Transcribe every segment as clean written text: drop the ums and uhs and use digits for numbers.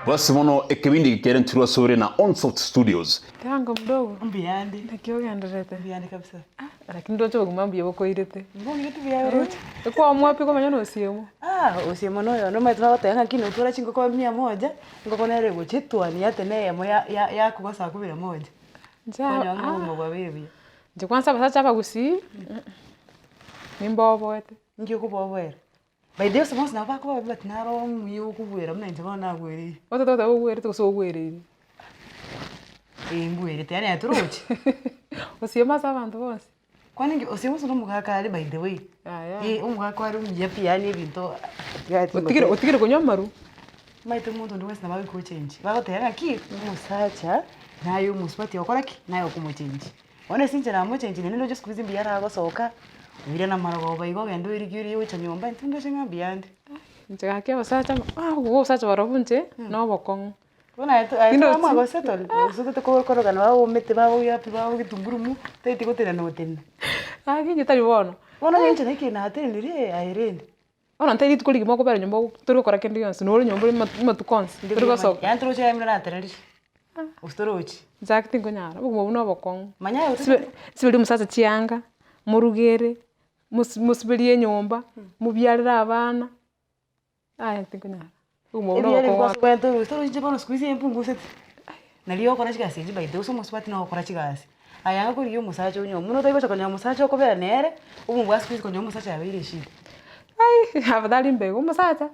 Basi bono ekebindi eke kerentirwe asore na Onsoft Studios. Tango mdogo. Mbuyande. Naki ogendererete? Mbuyande kabisa. Ah, lakini ndoche obogima mbuya bokoirete. Mbong'irete buya oroche. Ekwaamua pi komanya na osiemo. Ah, osiemo noyo nomanyete bagoteba ng'a kina otwara chingoko mia moja, engoko nere egocha etwani yatena eyemo ya- ya- yakoba saa kumi na moja. Inche Okonyora ng'a ah, obogima bwabeire buya. inche kwanza abasacha abagusii, nimbaoboete. Inki okobaoboera? By the way ase bonsi nabo bakoba babe but naro omuya okobwera buna inche bono nagwereire. Otagete goteba ogwerete gose ogwereire? Eeh mbwerete yaani aye torochi. Osiemo ase abanto bonsi. Kwani inki osiemo ase nomogaka are by the way. Yaya. Eeh omogaka are omuya pi yaani ebinto Otigire otigire konywa amarwa? Omanyete omonto onde bwensi nabo agocheng'ia, bagoteba ng'aki, omosacha naye omosubati ogokora ki? Naye okomochengi. Bono ase inche namochengi naende ndoche siku hizi mbuya aragosoka, oirane amarogoba igo ogende oirigie orie gocha nyomba intwe ndoche ng'a mbuya ande. Inche gaki abasacha ah obosacha barobwo inche na obokong'u. Bono aye to aye Tindoti. toramwa gosettle, gose otete korogana baomete bagogia pi bagogetungurumu, totageti gotenena otenena. Gaki inche tari bono. Bono onye inche naki natenenirie aye rende. Bono ntari rituko rigima okobera nyomba tori gokora kende gionsi, nore nyomba ore amatuko onsi, tori gosoka. Yaani torochi aye buna natereririe, gose torochi. Inche gaki tinkonyara, obogima obwo na obokong'u. Manya aye Nsibe nsiberie omosacha chianga, morugere, mosi mosiberie enyomba, mobiarere abana, yaya tinkonyara, obogima obwo na Ebiara obokong'u ebi kwase torochi torochi inche bono siku hizi empunguseti, nari ogokora chigasi echi by the way ase omosubati na ogokora chigasi, aye anga korigia omosacha onywe buna otari gocha konyora omosacha okobera nere, obogima bwa siku hizi konyora omosacha yabeire eshida. Ai afadhali mbe igo omosacha,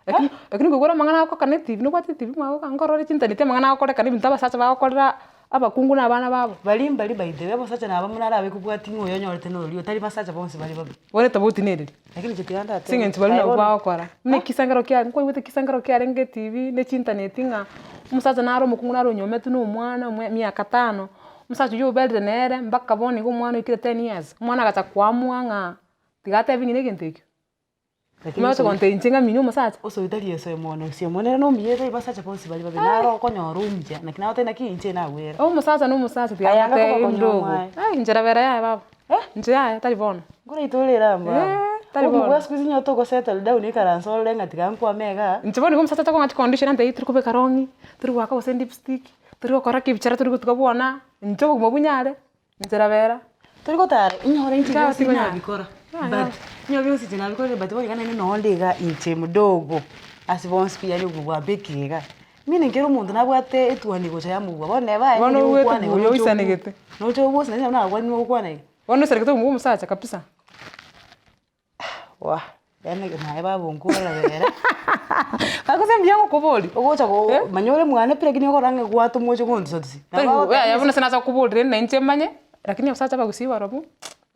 lakini lakini nkoigwera amang'ana agokana etibi nobwate etibi mwago iga nkorora chintaneti amang'ana agokorekana ebinto abasacha bagokorera abakungu na abana babo. Baria mbari by the way abasacha nabo buna arabe kobwatia ng'a oyo onyorete na oria otari basacha bonsi bare babe. Bono etobauti nereri? Lakini inche tiga Ase ndatebe. eng'encho baria Aye nabwo bono bagokora, buna ekisangero kiare nkwaigwete ekisangero kiarenge etibi na echintaneti ng'a omosacha nare omokungu nare onyometwe na omwana omwe miaka tano, omosacha oywo oberire nere mpaka bono iga omwana oikire ten years, omwana agacha koamua ng'a tiga atebie ng'ina egento ekio. Lakini Omanye gocha gontebia inche ng'a mino omosacha. Ase tari esoe mono gose omonene nere nomuya tari basacha bonsi bare babe, naro okonyora omuya naki nagotebia naki inche nagwera. Omosacha na omosacha tiga Aye anga agotebi koba mdogo, konywa mwaye. ai inchera bera yaya baba, Eh? inche yaya tari bono. Nkoraitore ere amo Eh, tari Obogima bono. bwa siku hizi onye togosettle down ekaranse orore ng'a tiga nkwame igaa. Inche bono igo omosacha takong'a chicondition antebie tori kobeka rong'i, tori goaka gose lipstick, tori gokora ki ebichara tori gotuga bwona, inche obogima bunyare. Nchera bera. Tori gotara inyore inche Inche bionsi tigonyara. nabikora Yaya. but inyore bionsi inche nabikorire but bono iga naende nonde iga inche mdogo ase bonsi pi yaani obogima bwambekire iga. Meaning kera omonto nabwate etuoni gocha yamobua bono neba aye Bono nigo obuete ogokwana igo buya noche obue oisanegete. noche obuse naende nabo nagokwanire ogokwana iga. Bono oisanegete obogima bwa omosacha kabisa. Wah! Yaani naye baba onkore bera. Gose mbuya ngokoboria. Ogocha go manya ore mwane pi lakini okora ng'a gwatoma oche gontusatusia. Tari yaya buna ase nacha kokoboria rende nainche manye, lakini abasacha abagusii barobwo,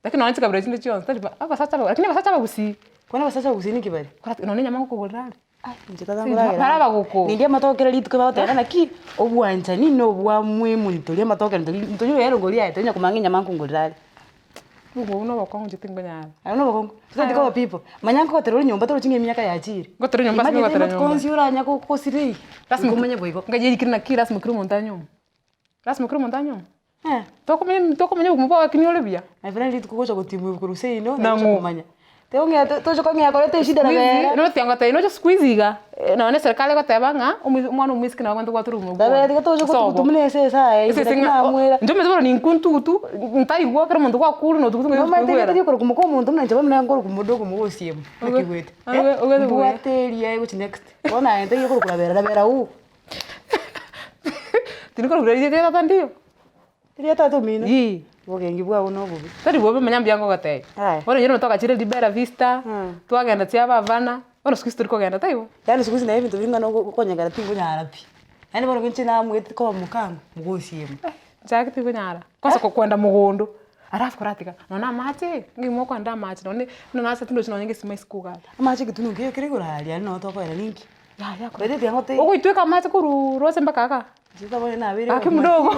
lakini nonye chikabira chinde chionsi tari ba abasacha aba lakini abasacha abagusii. Bono abasacha abagusii ninki bare? Korati nonye enyama ngokogorera are. Ai inche tata nkoragera. Bare abagoko. Nindia amatoke kera rituko bagoteba naki, obwanchani na obwamwe monto ria amatoke ntori ntori oyoerongo riaye tonya komanya ng'a enyama nkongorera are. Obwo nobokong'u inche tinkonyara. Abwo nobokong'u, totageti koba people, manya nkogotera ore nyomba torochi ng'a emiaka yachire. Ngotera nyomba ase Imagine ngotera amatuko nyomba. onsi oranya go gosira Lasima igo omanye boigo. Ngai erikire naki lasima kera omonto anywe. Lasima kera omonto anywe. Eh. Tokomanya tokomanya obogima bwao lakini ore buya. My friend rituko ogocha gotimwa korwa seino, Nang'o? nagocha komanya. Tong'ea toche kong'ea koreta eshida na bera. Sikuizi notengotebia noche sikuizi iga, nonye na eserikari egoteba ng'a omois omwana omoiseke nabo abwenerete goatorwa obogima Dabera bwaye. tiga toche Sobo. gotugutu buna esese aye Esese inche ng'a namwera. inche omanyete bono ninkwe ntugutu, ntaigwa ekero omonto gwakure notugutu ng'a Nomanyete okoigwera. egento giokoroka moka omonto buna inche bono nere nkoroka omodogo mogosiemo, naki igwete. Obe- obe buya. Mbwate eria egochi next. Bono aye ntaiyo korokwa rabera rabera who? Tindi korokwa rieta ria tata ndiyo. Riria tata omino, Ii. obogengi bwao nobobe. Tari bobe manya mbuya ngogotebia. Aya. Bono onye twagachire Libera Vista, Mm. twagenda chia ababana, bono siku hizi tori kogenda taibo? Yaani siku hizi naye ebinto bing'ana okonyegera tinkonyara pi. Yaani bono inche naamwete koba mokang'u, mogosiemo. Nchake tikonyara, kwanza kokwenda mogondo, alafu koratiga, nonye na amache, ng'ai mokoenda amache nonye buna nase tindochi nonye gesima isiko igaa. Amache egetunu nkeiyo kere igoro aria, aria noo tokoenda ninki? Yaya By the way tiga ngotebie. Ogoitweka amache korwa roche mpaka igaa. Gaki mdogo.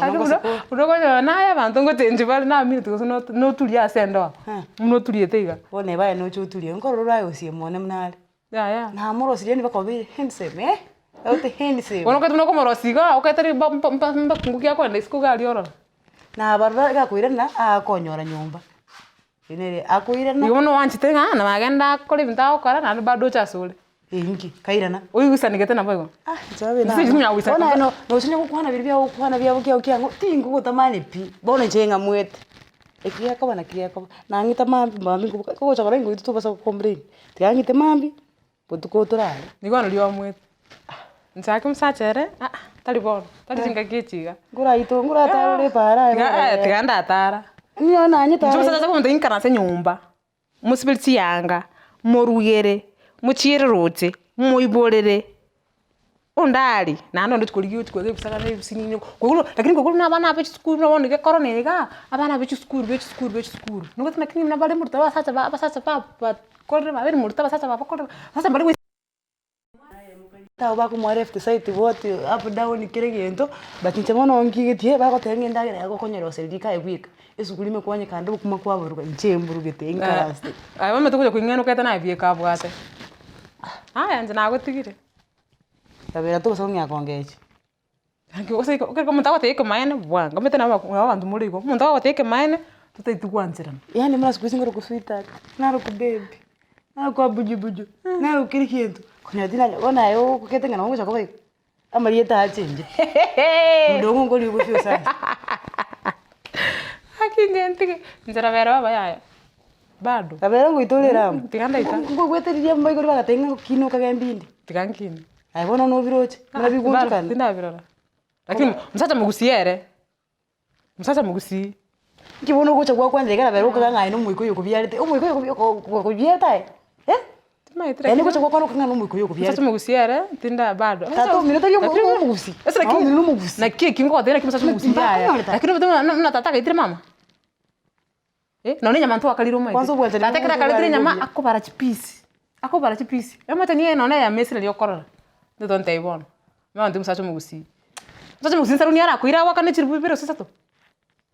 Gaki mdo mdogo onye naye abanto ngochengi bare namineti gose not noturie ase endoa, buna oturiete iga. Bono ebe aye noche oturie, nkorora oraye osie mone buna are. Yaya. Namorosirie yaani mpaka obeire handsome eh, ote handsome. Bono okagete buna okomorosia igaa, okaete ri mba mba mba mbakungu ki akoenda isiko iga aria ororo. Nabarora iga akoirana, akonyora nyomba, ere akoirana. Igo bono oanchete ng'a nabo agenda akore ebinto agokora naende bado oche asore. Inki? Kairana. Oigwisanigete nabo igo? Ah, nchabe Gose inche ninya goisaneka. Bono aye no- nochire gokwana biria biago gokwana biabo kiago kiang'o, tinkogotamani pi, bono inche ng'amuete. Eki gekoba naki gekoba, nang'ita mambia mambia nkoboka kogocha korora ingoitwa tobasa go complain, tiga ng'ite mambia, botuko torare. Nigo bono riria oamuete, nchake omosacha ere aa tari bono, tari chingaki echi iga. Nkoraitwa nkoratara ore epaara aye Tiga tiga ndatara. Nigo nanyete Inche omosacha acha komonto inkaranse nyomba. Mosibere chiyanga, morugere, mochiere roche, moiborere, onde aria, naende onde chikorigia ochi koega ebisagane ebisinini koigwa lakini koigwa buna abana abe chisukuru buna bono iga ekorona eye igaa, abana be chisukuru be chisukuru be chisukuru, nobwate naki buna bare morito abasacha ba abasacha ba bakorire babeire morito abasacha babakorire, abasacha mbari. Abwo bakomoa left side what up down kera egento, but inche bono nkigetie bagoteba ng'a endagera yago okonyeroseria riko aye bweka, esukuru ime kwanyeka ande obokima kwaboruga inche mburugete inkarasete. Aye omanyete okonya koing'ana okaete naye bieka abwate. Aya inche nagotigire. Kabere tobasa kong'ea kongechi. Naki gose iko ekero omonto agoteba ekemaene bwango, omanyete nabo nabo abanto more igo, omonto agogotebia ekemaene, totaeti gwancherana. Yaani buna siku hizi ngorokwa sweetheart, narokwa baby, narokwa bujubuju, narokwa kera egento, konya tinanya bono aye okogete ng'a nabo ngocha koba igo, amarieta achenchete, mdogo nkorigia gose osani. Gaki inche ntige, inche nabere baba yaya, bado. Kabere ngoita ore eramu, Tiga ndaita. nkoigwete riria mbaigoro bagateba ng'a kina okage mbinde. Tiga nkine. Aye bono nobiroche, buna bigoonchokana. Tindabirora. Lakini omosacha mogusii ere, omosacha mogusii. Inki bono ogocha gwakwanera iga nabere okaga ng'a aye na omoika oyo okobiarete, omoika oyo okobi oko okobiarete aye eh? Timaeti Yaani lakini ogocha gwakwana okang'a na omoika oyo omosacha okobiarete. omogusii ere, tinda bado. Tata omino tari omo omogusii, Ase mama lakini omino nomogusii. naki ekio ngogotebia naki omosacha omogusii yaya. Mbakonyorete. Lakini omanyete buna buna tata agaitire mama? Eh, nonya enyama ntwakarire omanyete. Kwanza obwanchani Tata ekero bwa akaretire enyama obuya. akobara chipisi, akobara chipisi, omanyete niye nonya na eyamesire riria okorora, ntotontebia bono, bono intwe omosacha omogusii. Omosacha omogusii nsaruni arakoire agoakane chiribu ibere gose isato.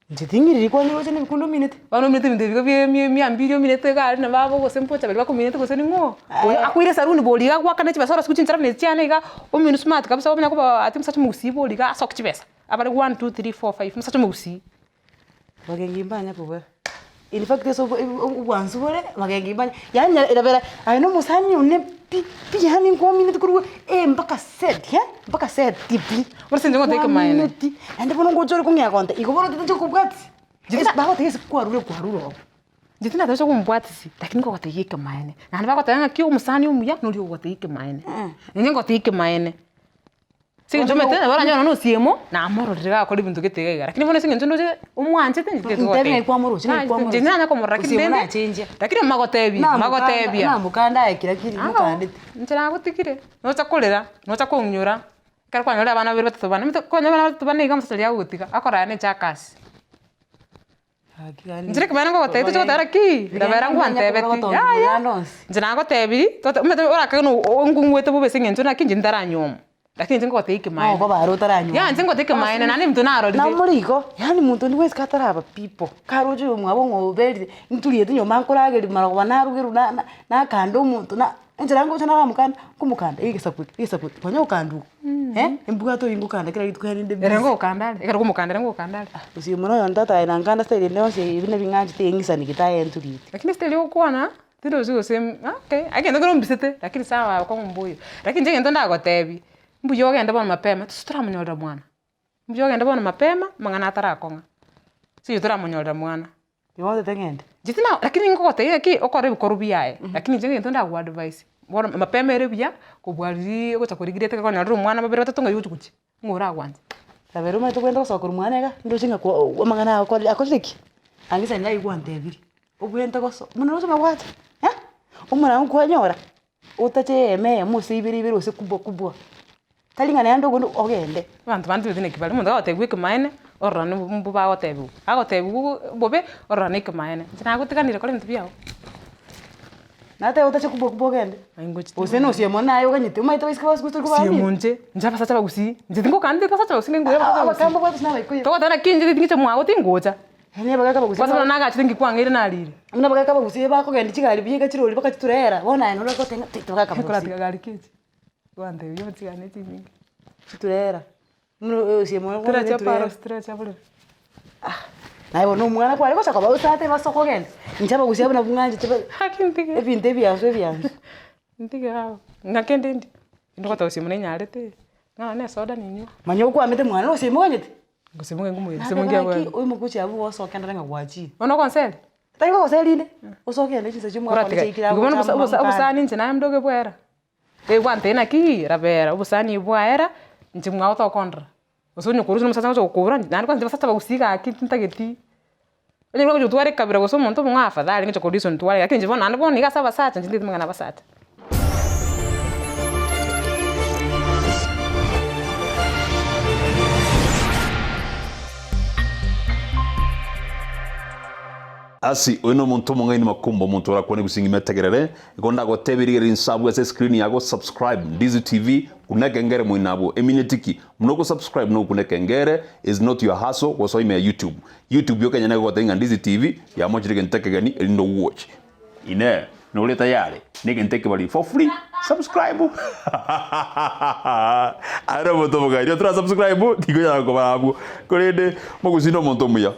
Inche ting'iriri kwani roche na ebikundi ominete. Bono ominete ebinto ebi iga bia emia emia mbiri ominete iga aria nabo abo gose mpocha baria bakominete gose ning'o, oyo akoire esaruni bori iga agoakane chibesa ore ase chinchara buna echi chiane iga, omino smart kabisa omanya koba ati omosacha omogusii bori iga asoke chibesa, abare one, two, three, four, five, omosacha omogusii. Bagengi mbanya kobua, in fact ase obo obwansu bore, bagengi mbanya yaani erabera aye na omosani one pi pi yaani nkwamineti korwa A mpaka Z eh, mpaka Z pi, Bono ase inche ngoteba ekemaene. nkwamineti, naende bono ngocha ore kong'ea konte, igo bono totachia kobwatia, bagotebia ase kwarure kwarure oo. Inche tindatebia kombwatisi, lakini nkogotebia ekemaene. Naende bagoteba ng'aki omosani omuya noria ogotebia ekemaene. Inche ngotebia ekemaene. Ase eng'encho omanyete nabo oranyore nonye na osiemo, namororire gakora ebinto gete iga iga, lakini bono ase eng'encho ndoche omwanchete inche Ntebi ng'ai kwamoroche, ng'ai kwamoroche. Inche nanya komorora lakini Osiemo rende, nachenjia. lakini magotebia, magotebia. Namokanda aye kira kiri mokandete. Inche nagotigire, nocha korera, nocha kong'inyora, ekero kwanyorire abana babere batato bane, omanyete kwanyora abana batato bane iga omosacha oria agogotiga, akorora nechiakasi. Inche ekebago ngogotebia toche goteba ki, ndabera ngwantebeti, yaya, inche nagotebirie, tote omanyete orakage na ongung'uete bobe ase eng'encho naki inche ntaranyuoma, lakini inche ngogotebia ekemaene. Okoba aro otaranyuoma. Yaya inche ngogotebia ekemaene naende ebinto narorire. Namore igo, yaani monto onde bwensi kataraba people, karoche oyomwabo ng'a oberire, nturiete nyomba nkorageria marogoba narugerwa na- na nakanda omonto na enchera ngocha naramokanda, nkomokanda egesaku eke egesaku eke kwanya gokanda oko eh, embwate oywo ngokanda kera rituko yaani inde Ere busy. ngokanda are, ekero okomokanda ere ngokanda are. Gose omwana oyo tata aye nankanda style ende yonsi ebi nabi ng'anchete eng'isanigete aye enturiete. Lakini style ya gokwana, tindochi gose okay, egento kere ombisete, lakini sawa akong'u mboyo. Lakini inche egento ndagotebie, mbuya ogende bono mapema, tosi toramonyorera mwana, mbuya ogende bono mapema, amang'ana atarakong'a, ase toramonyorera mwana. Igo otete ng'ende. Inche tina lakini nkogotebia ng'aki okore ebikorwa biaye, lakini inche egento ndagoadvise, bono mapema ere buya, kobua riria ogocha korigereria ekero kwanyorire omwana babere batato ng'ai ogochi gochia, ng'o oragwanche. Kabere omanyete obwenerete gosoka korwa mwane iga, ndoche ng'a kwa amang'ana aya akorire akorire ki? Ang'isa naye gwantebirie, obwenerete gosoka buna roche magwacha eh, omorango kwanyora, otache eyemo eyemo gose ibere ibere gose kubwa kubwa, tari ng'a naende obono ogende. Abanto bande tibeti naki bare, omonto agotebiwa ekemaene, orora na mbobe agotebiwa, agotebiwa bobe, orora na ekemaene. Inche nagotiganire kora ebinto biago. Nateba otache kubwa kubwa ogende, gose nosie mono naye oganyete, omanyete abaiseke ba siku hizi tori kobaamini. Siemo inche, inche abasacha bagusii, inche tingokana abasacha bagusii ng'a ingwe abasacha bagusii. Abakamba bwate nabaikuyu. Togoteba naki inche ting'iche mwago tingocha. Yaani abagaka bagusii Kwanza buna nagachete nkikwang'eire narire. Buna abagaka bagusii bakogenda chigari buya iga chirori mpaka chiturera, bono aye noro ogoteba ng'a tari abagaka bagusii. Nkoratiga gari ki echi? Gwantebia obochigane chinyinge. Chiturera, buna osie mono bono Teracha eturera. parosi teracha borere. Naye bono omwana kware gocha koba osate base okogenda, inche abagusii abwo nabwo ng'anchete ba Gaki ntige. ebinto ebiansu ebiansu. Ntige abwo. Ng'aki ende ndi? Inde goteba gose buna enyarete, ng'a nonye na esoda ninywa. Manya okwamete mwane gose imoganyete? Gose mogengo moyo, gose Nateba mongia naki bwango. oimoke oche abwo gosoka ndore ng'a gwachire. Bono ogonseria? Tari gogoseria rinde, osoke ende chinsa chia omwaka one Koratiga, chiaikire igo bono agocha obosa amo obosa mokande. obosani inche naye ndoge bwera. Egwantebia naki rabera, obosani bwaera, inche mwao tokondora. Gose onye okorusia omosacha agocha gokobora naende kwanza abasacha bagusii gaki ntageti, onye gocha gotwara ekabira gose omonto omong'ao afadhali ngocha koreason ntware lakini inche bono naende bono iga ase abasacha inche ntagete amang'ana abasacha. Asi, oyo nomonto omong'aini makumba, omonto orakwane gose ng'ime ategerere, Igo ndagotebie rigereria inse abwo ase escreen yago subscribe Ndizi TV kuna ekengere moino abwo emineti ki buna oko subscribe na okuna ekengere is not your hustle gosoa ime ya YouTube YouTube yoka enyene egogotebia ng'a Ndizi TV yamochire egento ekegeni erinde owatch Inee nore tayari na egento ekebari for free subscribe Aye nomonto omogaini otora subscribe tikonyara kobara abwo korende mogusii nomonto omuya.